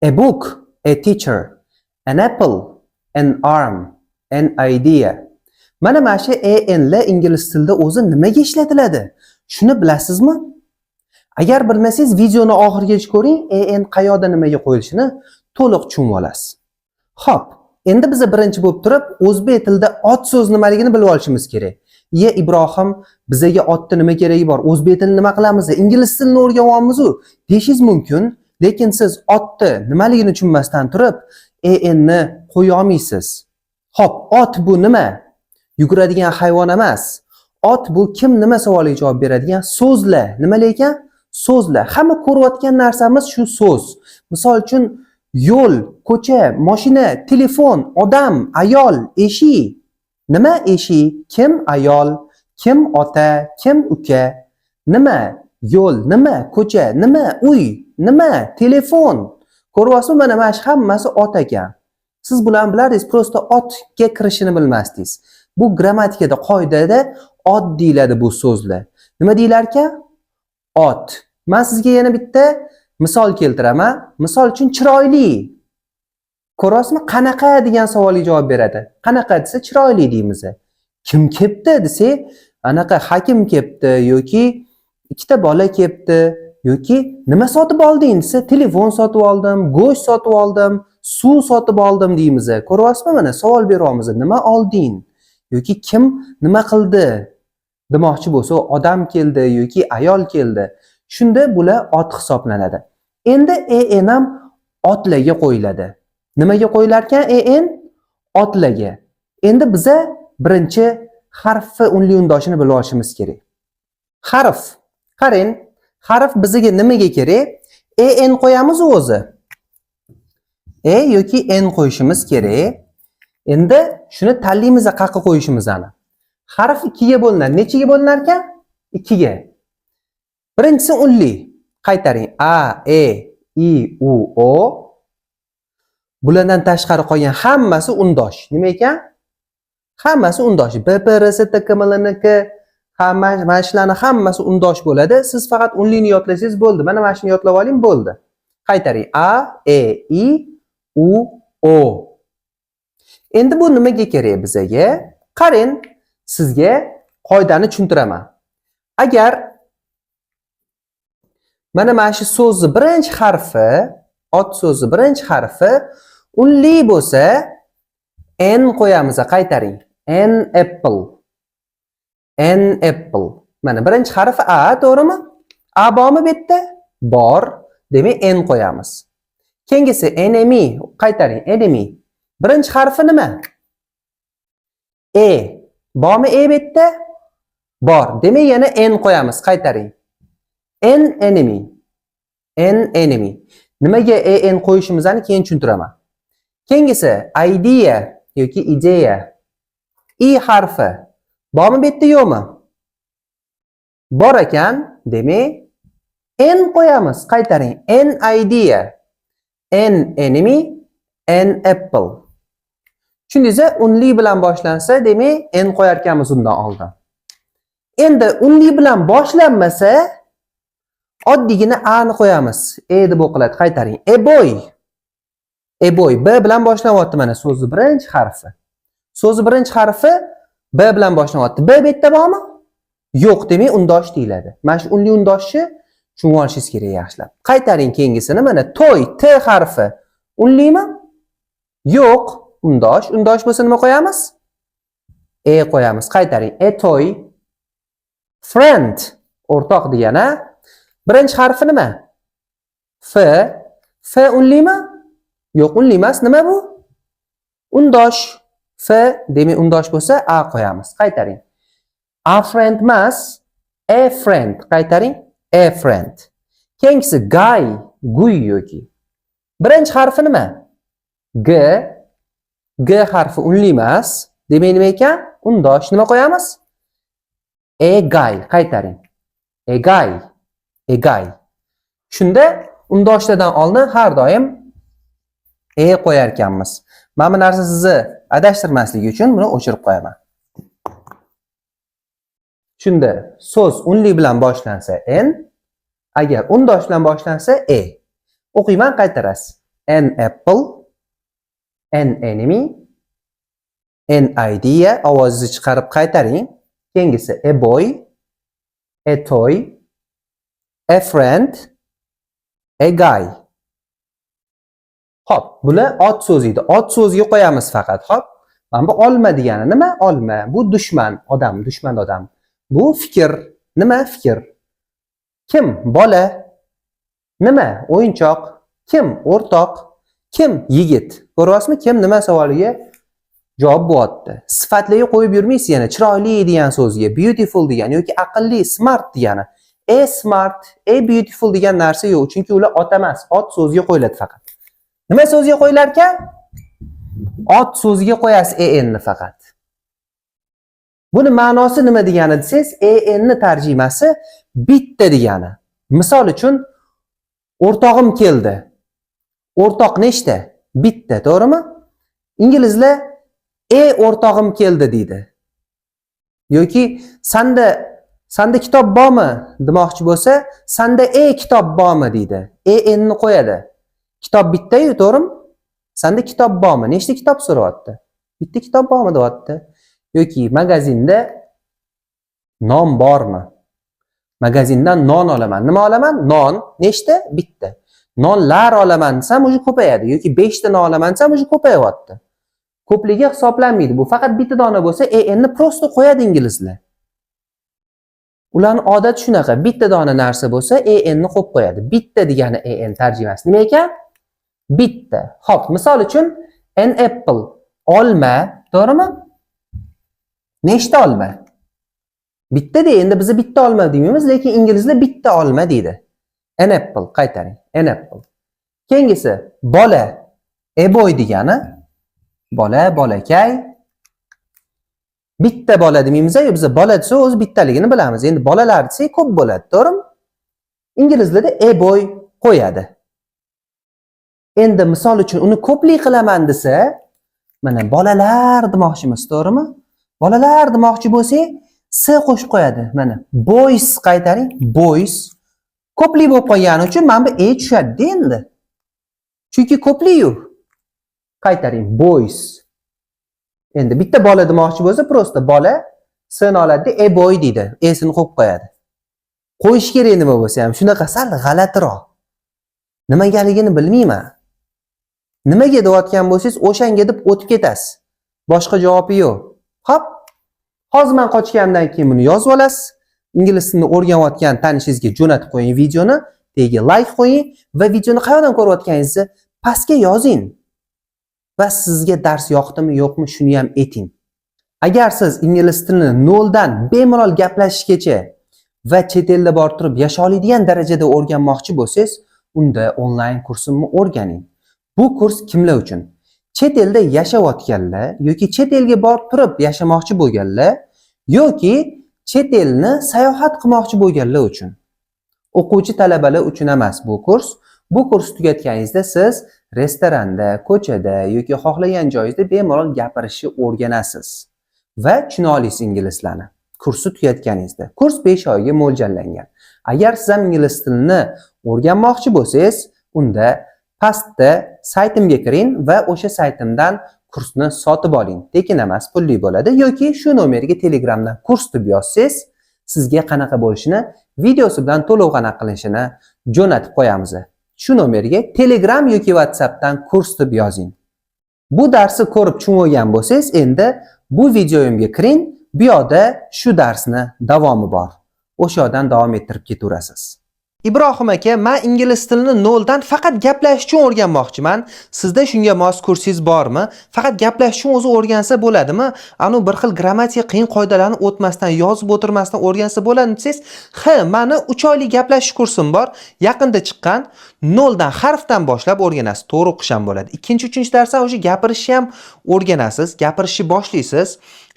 A book, a teacher, an apple, an arm, an idea. Mana shu AN lar ingliz tilida o'zi nimaga ishlatiladi? Shuni bilasizmi? Agar bilmasangiz, videoni oxirigacha ko'ring, AN qayoqda nimaga qo'yilishini to'liq tushunib olasiz. Xo'p, endi biz birinchi bo'lib turib o'zbek tilida ot so'z nimaligini bilib olishimiz kerak. Iye Ibrohim, bizaga otni nima keragi bor? O'zbek tilini nima qilamiz? Ingliz tilini o'rganyapmiz-u deyishingiz mumkin, lekin siz otni nimaligini tushunmasdan turib AN ni qo'ya olmaysiz. Xo'p, ot bu nima? Yuguradigan hayvon emas. Ot bu kim, nima savoliga javob beradigan so'zlar. Nimalar ekan? So'zlar. Hamma ko'rayotgan narsamiz shu so'z. Misol uchun, yo'l, ko'cha, mashina, telefon, odam, ayol, eshik. Nima eshik? Kim ayol? Kim ota? Kim uka? Nima? Yo'l, nima? Ko'cha, nima? Uy, nima? Telefon. Ko'ryapsizmi? Mana shu hammasi ot ekan. Siz bularni bilardingiz, просто otga kirishini bilmasdingiz. Bu grammatikada, qoidada ot deyiladi bu so'zlar. Nima deyilar ekan? Ot. Men sizga yana bitta misol keltiraman. Misol uchun, chiroyli. Ko'ryapsizmi? Qanaqa degan savolga javob beradi. Qanaqa desa, chiroyli deymiz. Kim kelibdi desak, anaqa hakim kelibdi yoki ikkita bola kelibdi yoki nima sotib olding desa, telefon sotib oldim, go'sht sotib oldim, suv sotib oldim deymiz. Ko'ryapsizmi? Mana savol beryapmiz. Nima olding? Yoki kim nima qildi demoqchi bo'lsa, odam keldi yoki ayol keldi. Shunda bular ot hisoblanadi. Endi AN ham otlarga qo'yiladi. Nimaga qo'yilar ekan AN? Otlarga. Endi biza birinchi harfi unli undoshini bilib olishimiz kerak. Harf. Qarang, harf bizga nimaga kerak? AN qo'yamiz o'zi. E yoki N qo'yishimiz kerak. Endi shuni tanlaymiz, qayerga qo'yishimizni. Harf ikkiga bo'linadi. Nechiga bo'linar ekan? Ikkiga. Birinchisi unli. Qaytaring. A, E, I, U, O. Bulardan tashqari qolgan hammasi undosh. Nima ekan? Hammasi undosh. B, P, R, S, T, K, M, L, N, K, hamma mana shularni hammasi undosh bo'ladi. Siz faqat unlini yodlasangiz bo'ldi. Mana shuni yodlab oling, bo'ldi. Qaytaring. A, E, I, U, O. Endi bu nimaga kerak bizaga? Qarang, sizga qoidani tushuntiraman. Agar mana shu so'zni birinchi harfi, ot so'zi birinchi harfi unli bo'lsa, N qo'yamiz, qaytaring. An apple. An apple. Mana birinchi harfi A, to'g'rimi? A bormi bu yerda? Bor. Demak, N qo'yamiz. Keyingisi enemy, qaytaring, enemy. Birinchi harfi nima? E. Bormi E bu yerda? Bor. Demak, yana N qo'yamiz, qaytaring. An enemy. An enemy. Nimaga AN qo'yishimizni keyin tushuntiraman. Keyingisi idea yoki ideya. I harfi bormi bu yerda, yo'qmi? Bor ekan, demak N qo'yamiz. Qaytaring. An idea. An enemy, an apple. Tushundingiz? Unli bilan boshlansa, demak N qo'yar ekanmiz undan oldin. Endi unli bilan boshlanmasa, oddiygina A ni qo'yamiz. E deb o'qiladi. Qaytaring. A boy. A boy. B bilan boshlanyapti mana so'zni birinchi harfi. So'zni birinchi harfi B bilan boshlanyapti. B bu yerda bormi? Yo'q, demak undosh deyiladi. Mana shu unli undoshni tushunib olishingiz kerak yaxshilab. Qaytaring keyingisini. Mana toy, T harfi. Unlimi? Yo'q, undosh. Undosh bo'lsa nima qo'yamiz? E qo'yamiz. Qaytaring. A toy. Friend, o'rtoq degani. Birinchi harfi nima? F. F unlimi? Yo'q, unli emas. Nima bu? Undosh. F, demak undosh bo'lsa A qo'yamiz. Qaytaring. A friend emas, a friend. Qaytaring. A friend. Keyingisi guy, guy yoki. Birinchi harfi nima? G. G harfi unli emas. Demak nima ekan? Undosh. Nima qo'yamiz? A guy. Qaytaring. A guy. A guy. Shunda undoshlardan oldin har doim e qo'yar ekanmiz. Mana bu narsa sizni adashtirmasligi uchun buni o'chirib qo'yaman. Shunda so'z unli bilan boshlansa N, agar undosh bilan boshlansa E. O'qiyman, qaytarasiz. An apple, an enemy, an idea. Ovozingizni chiqarib qaytaring. Keyingisi a boy, a toy, a friend, a guy. Xo'p, bular ot so'zi edi. Ot so'ziga qo'yamiz faqat. Xo'p. Mana bu olma degani nima? Olma. Bu dushman odam, dushman odam. Bu fikr. Nima fikr? Kim? Bola. Nima? O'yinchoq. Kim? O'rtoq. Kim? Yigit. Ko'ryapsizmi? Kim, nima savoliga javob bo'lyapti. Sifatlarga qo'yib yurmaysiz yana chiroyli degan so'zga, beautiful degan yoki aqlli, smart degani. A smart, a beautiful degan narsa yo'q, chunki ular ot emas, ot so'ziga qo'yiladi faqat. Nima so'ziga qo'yilar ekan? Ot so'ziga qo'yasiz an ni faqat. Buni ma'nosi nima degani desangiz, an ni tarjimasi bitta degani. Misol uchun, o'rtog'im keldi. O'rtoq nechta? Bitta, to'g'rimi? Inglizlar "e o'rtog'im keldi" deydi. Yoki sanda kitob bormi demoqchi bo'lsa, sanda e kitob bormi deydi. E n ni qo'yadi. Kitob bitta-yu, to'g'rimi? Sanda kitob bormi? Nechta kitob so'rayapti? Bitta kitob bormi deyapti. Yoki magazinda non bormi? Magazindan non olaman. Nima olaman? Non. Nechta? Bitta. Nonlar olaman desam, уже ko'payadi yoki 5 ta non olaman desam, уже ko'payyapti. Ko'pligi hisoblanmaydi. Bu faqat bitta dona bo'lsa, an ni просто qo'yadi inglizlar. Ularni odati shunaqa. Bitta dona narsa bo'lsa, an ni qo'yib qo'yadi. Bitta degani an tarjimasi nima ekan? Bitta. Xo'p, misol uchun an apple, olma, to'g'rimi? Nechta olma? Bitta de, endi biz bitta olma demaymiz, lekin inglizlar bitta olma deydi. An apple, qaytaring. An apple. Keyingisi bola, a boy degani bola, bolakay. Bitta bola demaymiz-ku, biz bola desa o'zi bittaligini bilamiz. Endi bolalar desak ko'p bo'ladi, to'g'rimi? Inglizlarda a boy qo'yadi. Endi misol uchun uni ko'plik qilaman desa, mana bolalar demoqchimiz, to'g'rimi? Bolalar demoqchi bo'lsak, s qo'shib qo'yadi. Mana boys, qaytaring, boys. Ko'plik bo'lib qolgani uchun mana bu e tushadi endi. Chunki ko'plik-yu. Qaytaring, boys. Endi bitta bola demoqchi bo'lsa, просто bola s ni oladi, a boy deydi. Esini qo'yib qo'yadi. Qo'yish kerak nima bo'lsa ham, shunaqa sal g'alatiroq. Nimagaligini bilmayman. Nimaga deyotgan bo'lsangiz, o'shanga deb o'tib ketasiz. Boshqa javobi yo'q. Xo'p. Hozir men qochganimdan keyin buni yozib olasiz. Ingliz tilini o'rganayotgan tanishingizga jo'natib qo'ying videoni, tagiga like qo'ying va videoni qayerdan ko'rayotganingizni pastga yozing. Va sizga dars yoqdimi, yo'qmi, shuni ham ayting. Agar siz ingliz tilini noldan bemalol gaplashishgacha va chet elda borib turib yasha oladigan darajada o'rganmoqchi bo'lsangiz, unda onlayn kursimni o'rganing. Bu kurs kimlar uchun? Chet elda yashayotganlar yoki chet elga borib turib yashamoqchi bo'lganlar yoki chet elni sayohat qilmoqchi bo'lganlar uchun. O'quvchi talabalar uchun emas bu kurs. Bu kursni tugatganingizda siz restoranda, ko'chada yoki xohlagan joyingizda bemalol gapirishni o'rganasiz va tushuna olasiz inglizlarni. Kursni tugatganingizda. Kurs 5 oyga mo'ljallangan. Agar siz ham ingliz tilini o'rganmoqchi bo'lsangiz, unda pastda saytimga kiring va o'sha saytimdan kursni sotib oling. Tekin emas, pulli bo'ladi yoki shu nomerga Telegramdan kurs deb yozsangiz, sizga qanaqa bo'lishini, videosi bilan to'lov qanaqa qilinishini jo'natib qo'yamiz. Shu nomerga Telegram yoki WhatsAppdan kurs deb yozing. Bu darsni ko'rib tushunib bo'lsangiz, endi bu videoyimga kiring. Bu yoqda shu darsni davomi bor. O'sha yoqdan davom ettirib ketaverasiz. Ibrohim aka, men ingliz tilini noldan faqat gaplashish uchun o'rganmoqchiman. Sizda shunga mos kursingiz bormi? Faqat gaplashish uchun o'zi o'rgansa bo'ladimi? Anu bir xil grammatika qiyin qoidalarni o'tmasdan, yozib o'tirmasdan o'rgansa bo'ladimi desangiz, ha, mani 3 oylik gaplashish kursim bor. Yaqinda chiqqan. Noldan harfdan boshlab o'rganasiz. To'g'ri o'qish ham bo'ladi. Ikkinchi, uchinchi darsdan o'sha gapirishni ham o'rganasiz, gapirishni boshlaysiz.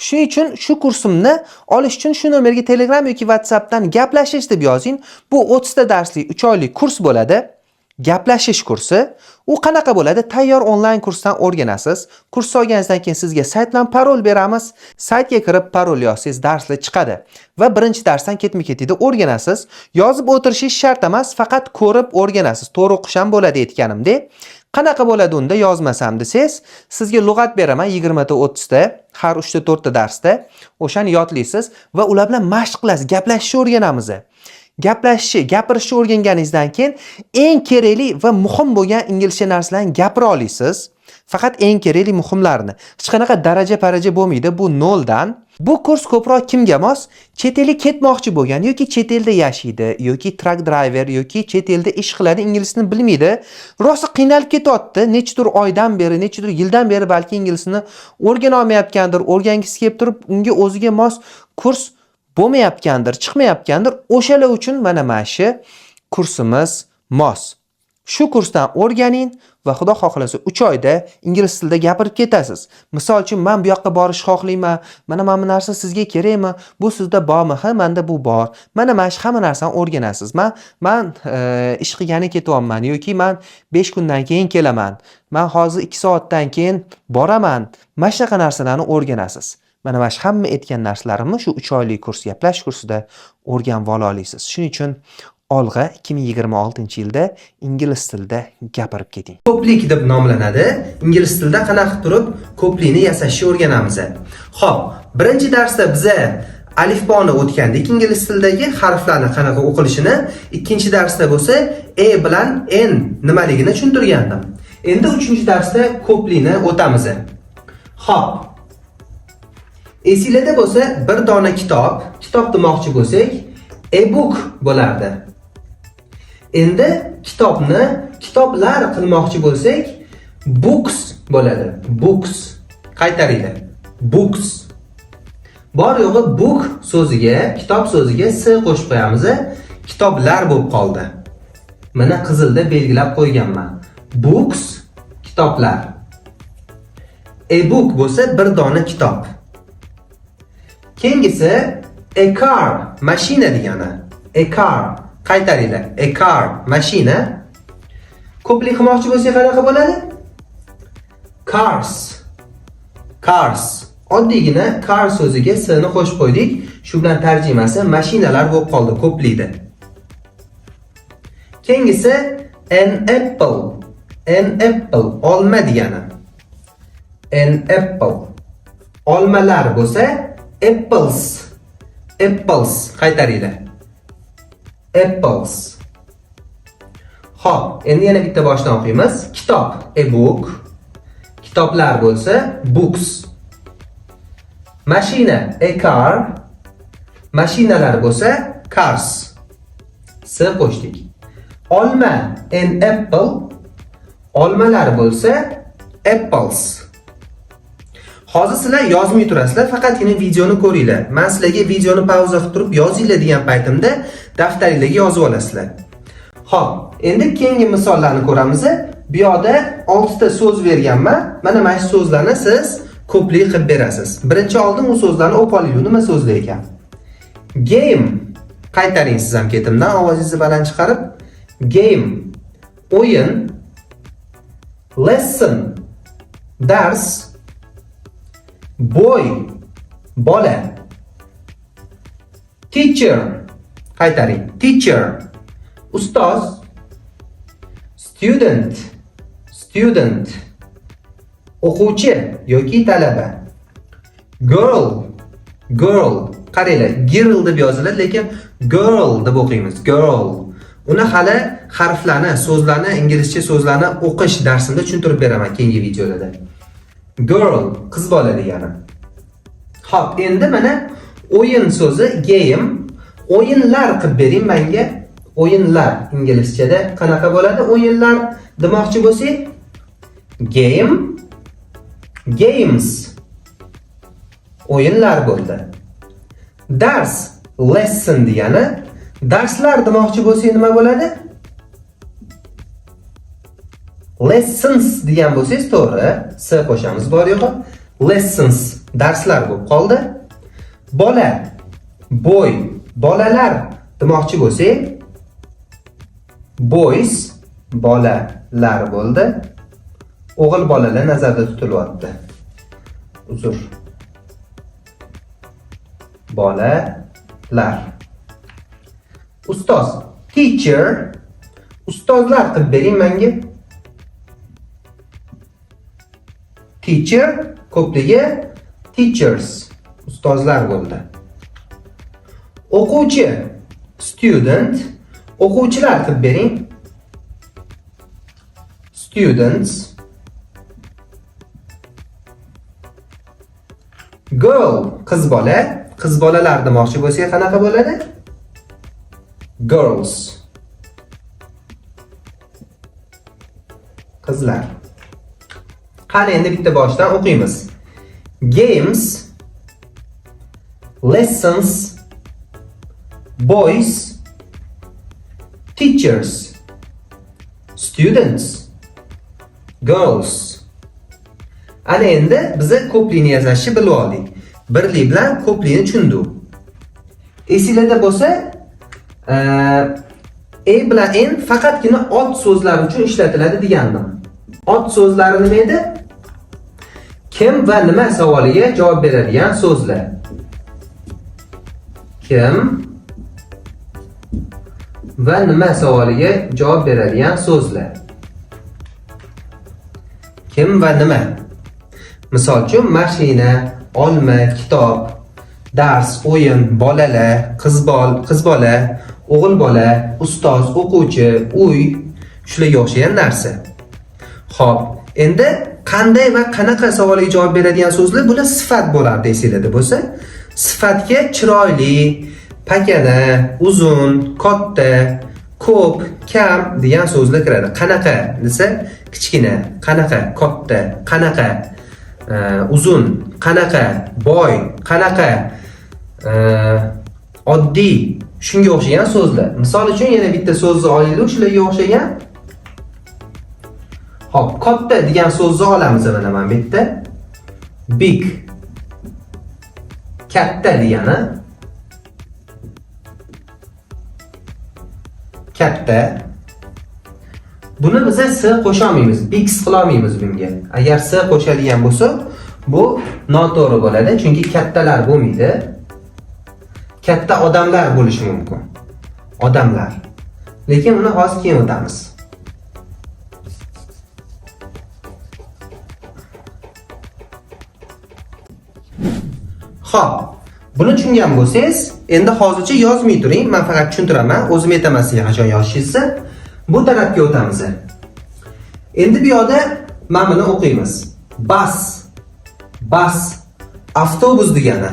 Shuning uchun shu kursimni olish uchun shu nomerga Telegram yoki WhatsAppdan gaplashish deb yozing. Bu 30 ta darsli 3 oylik kurs bo'ladi. Gaplashish kursi. U qanaqa bo'ladi? Tayyor onlayn kursdan o'rganasiz. Kurs olganingizdan keyin sizga sayt bilan parol beramiz. Saytga kirib parol yozsangiz, darslar chiqadi. Va birinchi darsdan ketma-ketida o'rganasiz. Yozib o'tirishingiz shart emas, faqat ko'rib o'rganasiz. To'g'ri o'qish ham bo'ladi aytganimdek. Qanaqa bo'ladi unda yozmasam desangiz, sizga lug'at beraman 20 ta, 30 ta, har 3 ta, 4 ta darsda. O'shani yodlaysiz va ular bilan mashq qilasiz, gaplashishni o'rganamiz. Gaplashishni, gapirishni o'rganganingizdan keyin eng kerakli va muhim bo'lgan inglizcha narsalarni gapira olasiz. Faqat eng kerakli, muhimlarini. Hech qanaqa daraja paraja bo'lmaydi, bu noldan. Bu kurs ko'proq kimga mos? Chet elga ketmoqchi bo'lgan yoki chet elda yashaydi, yoki truck driver, yoki chet elda ish qiladi, ingliz tilini bilmaydi. Rosa qiynalib ketyapti. Nechadir oydan beri, nechadir yildan beri balki ingliz tilini o'rgana olmayotgandir, o'rgangisi kelib turib, unga o'ziga mos kurs bo'lmayotgandir, chiqmayotgandir. O'shalar uchun mana shu kursimiz mos. Shu kursdan o'rganing va Xudo xohlasa 3 oyda ingliz tilida gapirib ketasiz. Misol uchun, men bu yoqqa borishni xohlayman. Mana bu narsa sizga kerakmi? Bu sizda bormi? Ha, menda bu bor. Mana shu hamma narsani o'rganasiz. Man ish qilgani ketyapman yoki man 5 kundan keyin kelaman. Man hozir 2 soatdan keyin boraman. Mana shunaqa narsalarni o'rganasiz. Mana shu hamma aytgan narsalarimni shu 3 oylik kurs, gaplash kursida o'rganib ola olasiz. Shuning uchun olg'a, 2026-yilda ingliz tilida gapirib keting. Ko'plik deb nomlanadi. Ingliz tilida qanaqa turib ko'plikni yasashni o'rganamiz. Xo'p, birinchi darsda biza alifboni o'tgandik, ingliz tilidagi harflarni qanaqa o'qilishini, ikkinchi darsda bo'lsa a bilan n nimaligini tushuntirgandim. Endi uchinchi darsda ko'plikni o'tamiz. Xo'p. Esinglarda bo'lsa, bir dona kitob, kitob demoqchi bo'lsak, a book bo'lardi. Endi kitobni kitoblar qilmoqchi bo'lsak, books bo'ladi. Books. Qaytaringlar. Books. Bor yo'g'i book so'ziga, kitob so'ziga s qo'shib qo'yamiz. Kitoblar bo'lib qoldi. Mana, qizilda belgilab qo'yganman. Books, kitoblar. A book bo'lsa bir dona kitob. Keyingisi a car, mashina degani. A car. Qaytaringlar. A car, mashina. Ko'plik qilmoqchi bo'lsak qanaqa bo'ladi? Cars. Cars. Oddiygina car so'ziga s ni qo'shib qo'ydik. Shu bilan tarjimasi mashinalar bo'lib qoldi ko'plikda. Keyingisi an apple. An apple, olma degani. An apple. Olmalar bo'lsa apples. Apples. Qaytaringlar. Apples. Xo'p, endi yana bitta boshdan o'qiymiz. Kitob, a book. Kitoblar bo'lsa books. Mashina, a car. Mashinalar bo'lsa cars. S qo'shdik. Olma, an apple. Olmalar bo'lsa apples. Hozir sizlar yozmay turasizlar, faqatgina videoni ko'ringlar. Men sizlarga videoni pauza qilib turib yozinglar degan paytimda daftaringlarga yozib olasizlar. Xo'p, endi keyingi misollarni ko'ramiz. Bu yoqda 6 ta so'z berganman. Mana shu so'zlarni siz ko'plik qilib berasiz. Birinchi oldin u so'zlarni o'qib olaylik, nima so'zlar ekan. Game. Qaytaring siz ham ketimdan, ovozingizni baland chiqarib. Game, o'yin. Lesson, dars. Boy, bola. Teacher. Qaytaring. Teacher, ustoz. Student, student, o'quvchi yoki talaba. Girl, girl. Qaranglar, girl deb yoziladi, lekin girl deb o'qiymiz. Girl. Uni hali harflarni, so'zlarni, inglizcha so'zlarni o'qish darsimda tushuntirib beraman keyingi videolarda. Girl, qiz bola degani. Xo'p, endi mana o'yin so'zi game. O'yinlar qilib bering menga. O'yinlar inglizchada qanaqa bo'ladi? O'yinlar demoqchi bo'lsak, game, games. O'yinlar bo'ldi. Dars, lesson degani. Darslar demoqchi bo'lsak nima bo'ladi? Lessons degan bo'lsangiz to'g'ri, s qo'shamiz bor yo'g'i. Lessons, darslar bo'lib qoldi. Bola, boy, bolalar demoqchi bo'lsak, boys, bolalar bo'ldi. O'g'il bolalar nazarda tutilyapti. Uzr. Bolalar. Ustoz, teacher, ustozlar qilib bering menga. Teacher ko'pligi teachers, ustozlar bo'ldi. O'quvchi student, o'quvchilar qilib bering. Students. Girl qiz bola, qiz bolalar demoqchi bo'lsak qanaqa bo'ladi? Girls. Qizlar. Qani endi bitta boshdan o'qiymiz. Games, lessons, boys, teachers, students, girls. Ana endi biza ko'plikni yasashni bilib oldik. Birlik bilan ko'plikni tushundik. Esinglarda bo'lsa, e bilan n faqatgina ot so'zlari uchun ishlatiladi degandim. Ot so'zlari nima edi? Kim va nima savoliga javob beradigan so'zlar. Kim va nima savoliga javob beradigan so'zlar. Kim va nima? Misol uchun mashina, olma, kitob, dars, o'yin, bolalar, qiz bola, o'g'il bola, ustoz, o'quvchi, uy, shularga o'xshagan narsa. Xo'p, endi qanday va qanaqa savolga javob beradigan so'zlar bular sifat bo'lardi esinglarda bo'lsa. Sifatga chiroyli, pakana, uzun, katta, ko'p, kam degan so'zlar kiradi. Qanaqa desa kichkina, qanaqa katta, qanaqa uzun, qanaqa boy, qanaqa oddiy, shunga o'xshagan so'zlar. Misol uchun yana bitta so'zni olaylik, shularga o'xshagan. Xo'p, katta degan so'zni olamiz mana bu yerda. Big. Katta degani. Katta. Buni biz s qo'sha olmaymiz, big qila olmaymiz bunga. Agar s qo'shadigan bo'lsa, bu noto'g'ri bo'ladi, chunki kattalar bo'lmaydi. Katta odamlar bo'lishi mumkin. Odamlar. Lekin uni hozir keyin o'tamiz. Xo'p, buni tushungan bo'lsangiz, endi hozircha yozmay turing, men faqat tushuntiraman, o'zim aytaman sizga qachon yozishingizni. Bu tarafga o'tamiz. Endi bu yoqda mana buni o'qiymiz. Bus. Bus. Avtobus degani.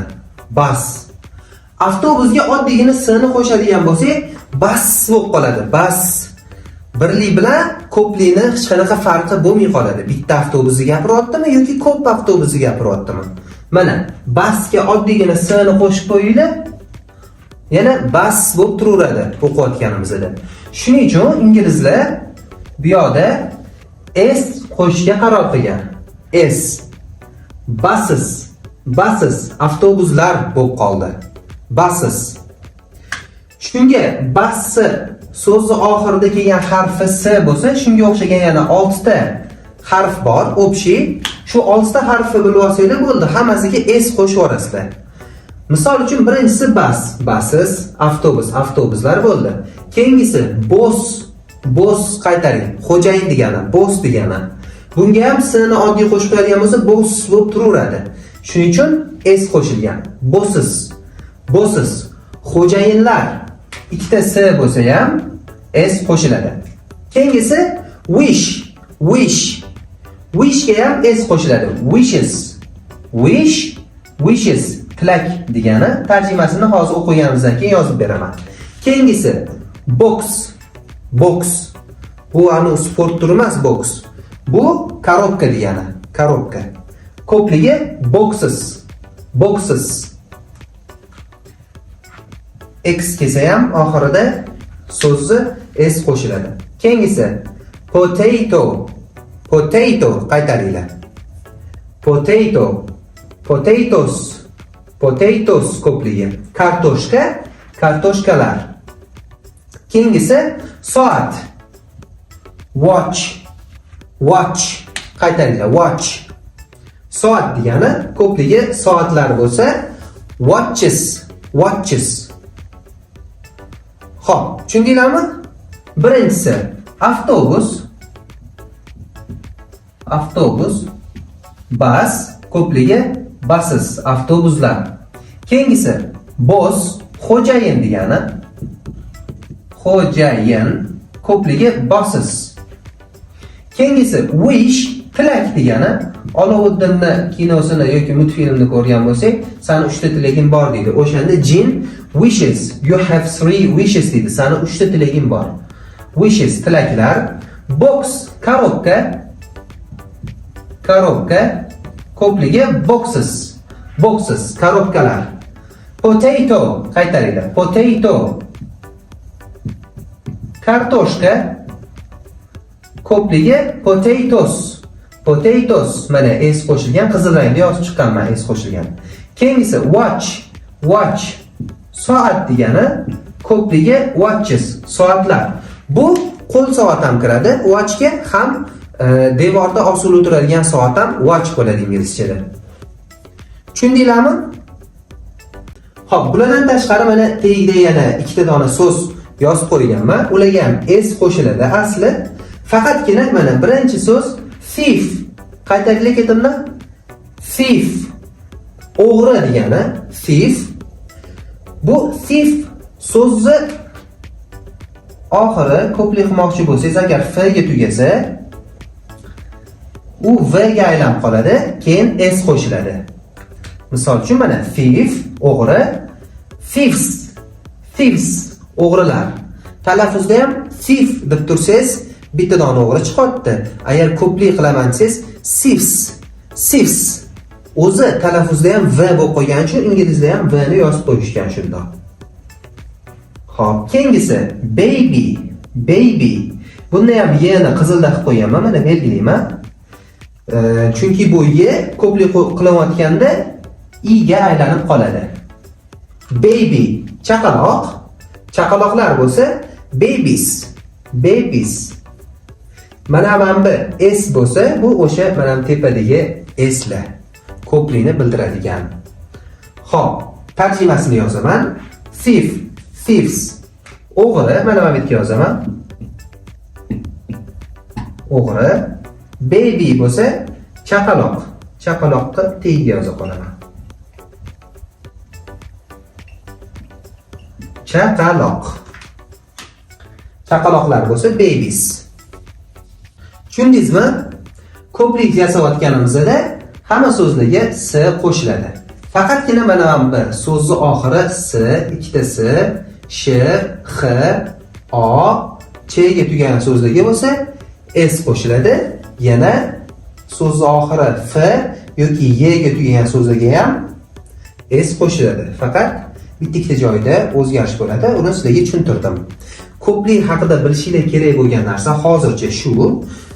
Bus. Avtobusga oddiygina s ni qo'shadigan bo'lsak, bus bo'lib qoladi. Bus. Birlik bilan ko'plikni hech qanaqa farqi bo'lmay qoladi. Bitta avtobusni gapiryaptimi yoki ko'p avtobusni gapiryaptimi? Mana busga oddiygina s ni qo'shib qo'yinglar, yana bus bo'lib turaveradi o'qiyotganimizda. Shuning uchun inglizlar bu yoqda s qo'shishga qaror qilgan. S. Buses. Buses avtobuslar bo'lib qoldi. Buses. Shunga bus so'zi oxirida kelgan harfi s bo'lsa, shunga o'xshagan yana 6 ta harf bor, общий. Shu 6 ta harfni bilib olsanglar bo'ldi, hammasiga s qo'shib yuborasizlar. Misol uchun birinchisi bus, buses, avtobus, avtobuslar bo'ldi. Keyingisi boss, boss qaytaring, xo'jayin degani, boss degani. Bunga ham s ni oddiy qo'shib qo'yadigan bo'lsa, boss bo'lib turaveradi. Shuning uchun s qo'shilgan. Bosses, bosses, xo'jayinlar. Ikkita s bo'lsa ham s qo'shiladi. Keyingisi wish, wish. Wishga ham s qo'shiladi. Wishes. Wish, wishes tilak degani. Tarjimasini hozir o'qiganimizdan keyin yozib beraman. Keyingisi box, box. Bu anu sport turi emas, box. Bu korobka degani, korobka. Ko'pligi boxes, boxes. X kelsa ham oxirida so'zi s qo'shiladi. Keyingisi potato, potato qaytaringlar. Potato, potatoes, potatoes ko'pligi. Kartoshka, kartoshkalar. Keyingisi soat. Watch, watch qaytaringlar, watch. Soat degani ko'pligi soatlar bo'lsa, watches, watches. Xo'p, tushundinglarmi? Birinchisi avtobus, avtobus, Bus, ko'pligi buses, avtobuslar. Keyingisi boss, xo'jayin degani. Xo'jayin, ko'pligi bosses. Keyingisi wish, tilak degani. Olovuddinni kinosini yoki multfilmni ko'rgan bo'lsak, "Sani uchta tilaging bor", deydi. O'shanda jin "Wishes, you have three wishes", deydi. Sani uchta tilaging bor. Wishes, tilaklar. Box, коробка. Коробка, ko'pligi boxes. Boxes, коробка lar. Potato, qaytaringlar. Potato. Kartoshka, ko'pligi potatoes. Potatoes, mana s qo'shilgan, qizil rangda yozib chiqqanman s qo'shilgan. Keyingisi watch, watch, soat degani, ko'pligi watches, soatlar. Bu qo'l soat ham kiradi watchga ham, devorda osilib turadigan soat ham watch bo'ladi inglizchada. Tushundinglarmi? Xo'p, bulardan tashqari mana tagida yana ikkita dona so'z yozib qo'yganman. Ularga ham s qo'shiladi asli. Faqatgina mana birinchi so'z thief. Qaytaringlar ketimdan. Thief. O'g'ri degani thief. Bu thief so'zni oxiri ko'plik qilmoqchi bo'lsangiz, agar f ga tugasa, u v ga aylanib qoladi, keyin s qo'shiladi. Misol uchun, mana thief, o'g'ri, thieves, thieves, o'g'rilar. Talaffuzda ham thief deb tursangiz, bitta dona o'g'ri chiqyapti. Agar ko'plik qilaman desangiz, thieves, thieves. O'zi talaffuzda ham v bo'lib qolgani uchun inglizlar ham v ni yozib qo'yishgan shundoq. Xo'p, keyingisi baby, baby. Bunda ham y ni qizilda qilib qo'yganman, mana belgilayman. Chunki bu y ko'plik qilayotganda i ga aylanib qoladi. Baby, chaqaloq, chaqaloqlar bo'lsa babies, babies. Mana bu s bo'lsa, bu o'sha mana bu tepadagi slar. Ko'plikni bildiradigan. Xo'p, tarjimasini yozaman. Thief, thieves. O'g'ri, mana bu yerga yozaman. O'g'ri. Baby bo'lsa chaqaloq. Chaqaloqni tagiga yoza qolaman. Chaqaloq. Chaqaloqlar bo'lsa babies. Tushundingizmi? Ko'plik yasayotganimizda hamma so'zlarga s qo'shiladi. Faqatgina mana bu so'zni oxiri s, ikkita s, sh, x, o, ch ga tugagan so'zlarga bo'lsa s qo'shiladi. Yana so'zni oxiri f yoki y ga tugagan so'zlarga ham s qo'shiladi. Faqat bitta ikkita joyda o'zgarish bo'ladi. Uni sizlarga tushuntirdim. Ko'plik haqida bilishinglar kerak bo'lgan narsa hozircha shu.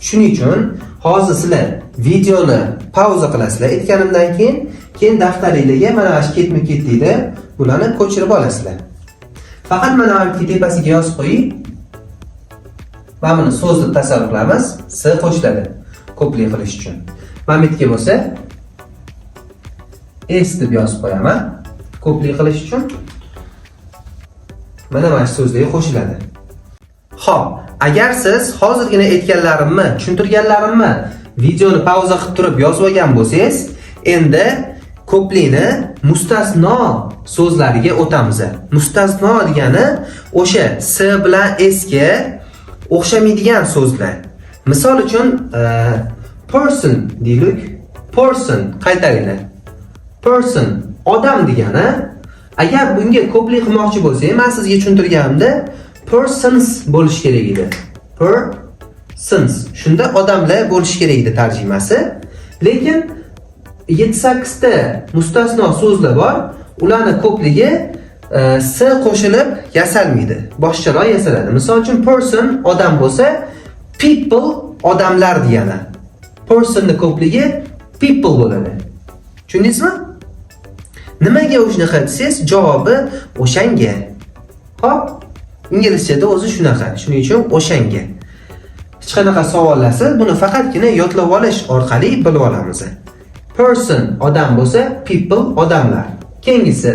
Shuning uchun hozir sizlar videoni pauza qilasizlar aytganimdan keyin, keyin daftaringlarga mana shu ketma-ketlikda bularni ko'chirib olasizlar. Faqat mana bu tepasiga yozib qo'ying. Mana buni so'z deb tasavvur qilamiz. S qo'shiladi ko'plik qilish uchun. Mana bu yerga bo'lsa S deb yozib qo'yaman. Ko'plik qilish uchun mana shu so'zlarga qo'shiladi. Xo'p, agar siz hozirgina aytganlarimni, tushuntirganlarimni videoni pauza qilib turib yozib olgan bo'lsangiz, endi ko'plikni mustasno so'zlariga o'tamiz. Mustasno degani o'sha s bilan s ga o'xshamaydigan so'zlar. Misol uchun, person deylik. Person, qaytaringlar. Person, odam degani. Agar bunga ko'plik qilmoqchi bo'lsak, men sizga tushuntirganimda persons bo'lishi kerak edi. Persons. Shunda odamlar bo'lishi kerak edi tarjimasi. Lekin 7-8 ta mustasno so'zlar bor. Ularni ko'pligi s qo'shilib yasalmaydi. Boshqacharoq yasaladi. Misol uchun, person odam bo'lsa, people odamlar degani. Personni ko'pligi people bo'ladi. Tushundingizmi? Nimaga shunaqa desangiz, javobi o'shanga. Xo'p, inglizchada o'zi shunaqa. Shuning uchun o'shanga. Hech qanaqa savollarsiz buni faqatgina yodlab olish orqali bilib olamiz. Person odam bo'lsa, people odamlar. Keyingisi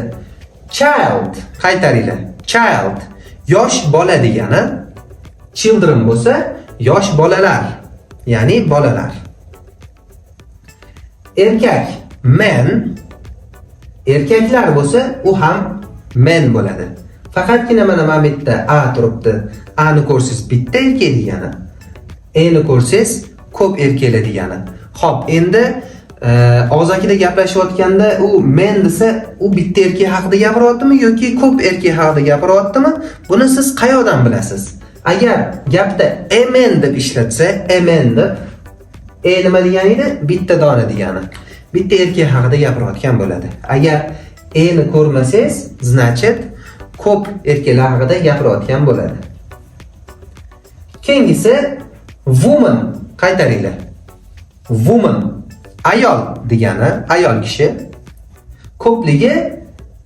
child, qaytaringlar. Child, yosh bola degani. Children bo'lsa yosh bolalar, ya'ni bolalar. Erkak man, erkaklar bo'lsa, u ham men bo'ladi. Faqatgina mana bu yerda a turibdi. A ni ko'rsangiz, bitta erkak degani. E ni ko'rsangiz, ko'p erkaklar degani. Xo'p, endi og'zakida gaplashayotganda u men desa, u bitta erkak haqida gapiryaptimi yoki ko'p erkak haqida gapiryaptimi? Buni siz qayoqdan bilasiz? Agar gapda a man deb ishlatsa, a man deb, e nima degani edi? Bitta dona degani. Bitta erkak haqida gapirayotgan bo'ladi. Agar e ni ko'rmasangiz, значит, ko'p erkaklar haqida gapirayotgan bo'ladi. Keyingisi woman, qaytaringlar. Woman ayol degani, ayol kishi. Ko'pligi,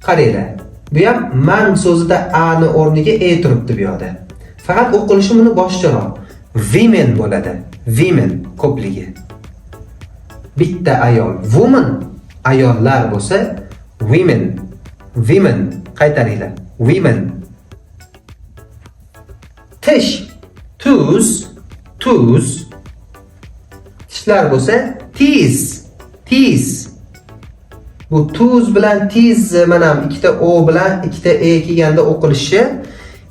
qaranglar. Bu ham man so'zida a ni o'rniga e turibdi bu yoqda. Faqat o'qilishi buni boshqacharoq. Women bo'ladi. Women ko'pligi. Bitta ayol woman, ayollar bo'lsa women. Women, qaytaringlar. Women. Tish, tooth, tooth. Tishlar bo'lsa teeth, teeth. Bu tooth bilan teeth, mana ikkita o bilan ikkita e kelganda o'qilishi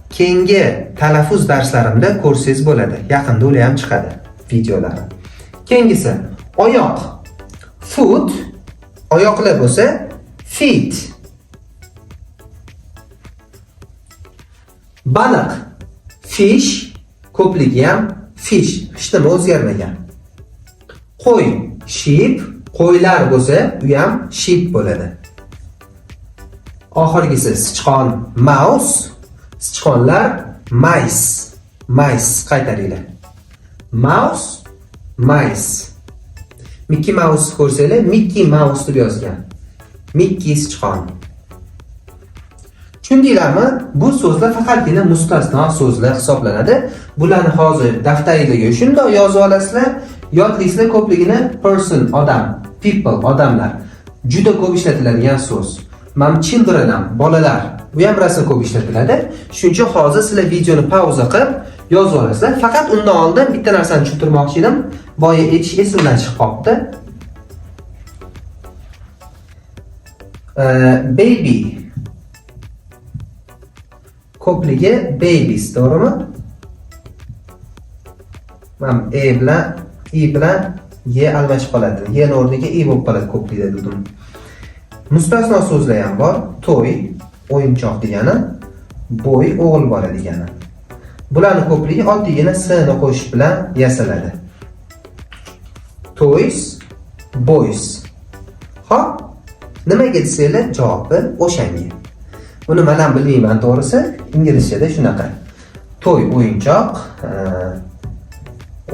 keyingi talaffuz darslarimda ko'rsangiz bo'ladi. Yaqinda ular ham chiqadi videolari. Keyingisi oyoq. Foot, oyoqlar bo'lsa feet. Baliq fish, ko'pligi ham fish, hech nima o'zgarmagan. Qo'y sheep, qo'ylar bo'lsa u ham sheep bo'ladi. Oxirgisi sichqon mouse, sichqonlar mice, mice, qaytaringlar. Mouse, mice. Mickey Mouse ko'rsanglar, Mickey Mouse deb yozgan. Mickey sichqon. Tushundinglarmi? Bu so'zlar faqatgina mustasno so'zlar hisoblanadi. Bularni hozir daftaringlarga shundoq yozib olasizlar, yodlaysizlar ko'pligini. Person odam, people odamlar. Juda ko'p ishlatiladigan so'z. Mam children ham bolalar. Bu ham rosa ko'p ishlatiladi. Shuning uchun hozir sizlar videoni pauza qilib yozib olasizlar. Faqat undan oldin bitta narsani tushuntirmoqchi edim. Boya aytish esimdan chiqib qolibdi. Baby ko'pligi babies, to'g'rimi? Mana e bilan i bilan y almashib qoladi. Y ni o'rniga i bo'lib qoladi ko'plikda dedim. Mustasno so'zlar ham bor. Toy o'yinchoq degani, boy o'g'il bola degani. Bularni ko'pligi oddiygina s ni qo'shish bilan yasaladi. Toys, boys. Xo'p, nimaga desanglar, javobi o'shanga. Buni men ham bilmayman to'g'risi, inglizchada shunaqa. Toy o'yinchoq,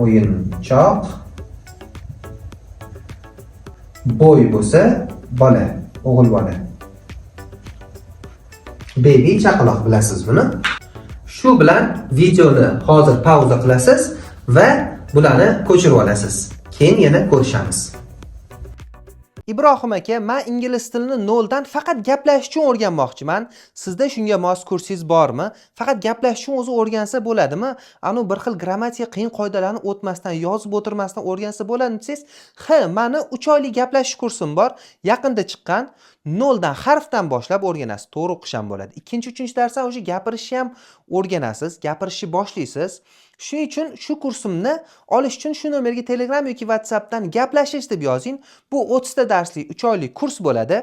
o'yinchoq. Boy bo'lsa bola, o'g'il bola. Baby chaqaloq, bilasiz buni. Shu bilan videoni hozir pauza qilasiz va bularni ko'chirib olasiz. Keyin yana ko'rishamiz. Ibrohim aka, men ingliz tilini noldan faqat gaplashish uchun o'rganmoqchiman. Sizda shunga mos kursingiz bormi? Faqat gaplashish uchun o'zi o'rgansa bo'ladimi? Anu bir xil grammatika qiyin qoidalarni o'tmasdan, yozib o'tirmasdan o'rgansa bo'ladimi desangiz, ha, mani 3 oylik gaplashish kursim bor. Yaqinda chiqqan. Noldan harfdan boshlab o'rganasiz. To'g'ri o'qish ham bo'ladi. Ikkinchi, uchinchi darsdan o'sha gapirishni ham o'rganasiz, gapirishni boshlaysiz. Shuning uchun shu kursimni olish uchun shu nomerga Telegram yoki WhatsAppdan gaplashish deb yozing. Bu 30 ta darsli 3 oylik kurs bo'ladi.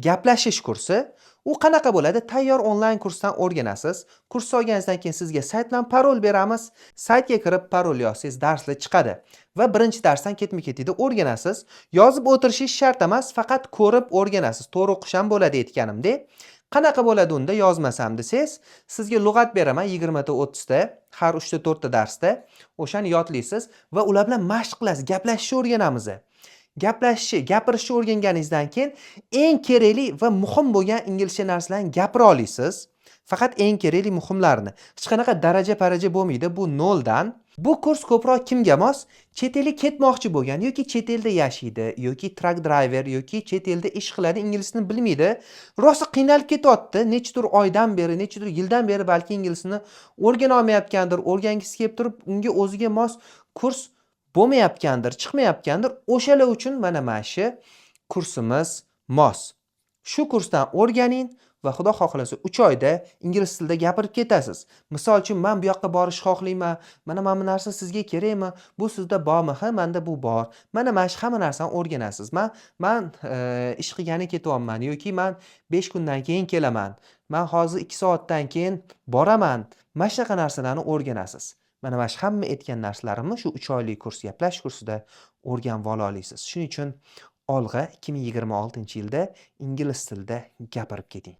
Gaplashish kursi. U qanaqa bo'ladi? Tayyor onlayn kursdan o'rganasiz. Kurs olganingizdan keyin sizga sayt bilan parol beramiz. Saytga kirib parol yozsangiz darslar chiqadi va birinchi darsdan ketma-ketlikda o'rganasiz. Yozib o'tirishingiz shart emas, faqat ko'rib o'rganasiz. To'g'ri o'qish ham bo'ladi aytganimdek. Qanaqa bo'ladi unda yozmasam desangiz, sizga lug'at beraman 20 ta 30 ta, har 3 ta 4 ta darsda. O'shani yodlaysiz va ular bilan mashq qilasiz, gaplashishni o'rganamiz. Gaplashishni, gapirishni o'rganganingizdan keyin eng kerakli va muhim bo'lgan inglizcha narsalarni gapira olasiz. Faqat eng kerakli muhimlarini. Hech qanaqa daraja-paraja bo'lmaydi, bu noldan. Bu kurs ko'proq kimga mos? Chet elga ketmoqchi bo'lgan yoki chet elda yashaydi, yoki truck driver, yoki chet elda ish qiladi, ingliz tilini bilmaydi. Rosa qiynalib ketyapti, nechadir oydan beri, nechadir yildan beri balki ingliz tilini o'rgana olmayotgandir, o'rgangisi kelib turib, unga o'ziga mos kurs Bo'lmayotgandir, chiqmayotgandir. O'shalar uchun mana shu kursimiz mos. Shu kursdan o'rganing va Xudo xohlasa, 3 oyda ingliz tilida gapirib ketasiz. Misol uchun, man bu yoqqa borishni xohlayman. Mana bu narsa sizga kerakmi? Bu sizda bormi? Ha, menda bu bor. Mana shu hamma narsani o'rganasiz. Man ish qilgani ketyapman yoki man 5 kundan keyin kelaman. Man hozir 2 soatdan keyin boraman. Mana shunaqa narsalarni o'rganasiz. Mana shu hamma aytgan narsalarimni shu 3 oylik kurs, gaplashish kursida o'rganib ola olasiz. Shuning uchun olg'a, 2026-yilda ingliz tilida gapirib keting.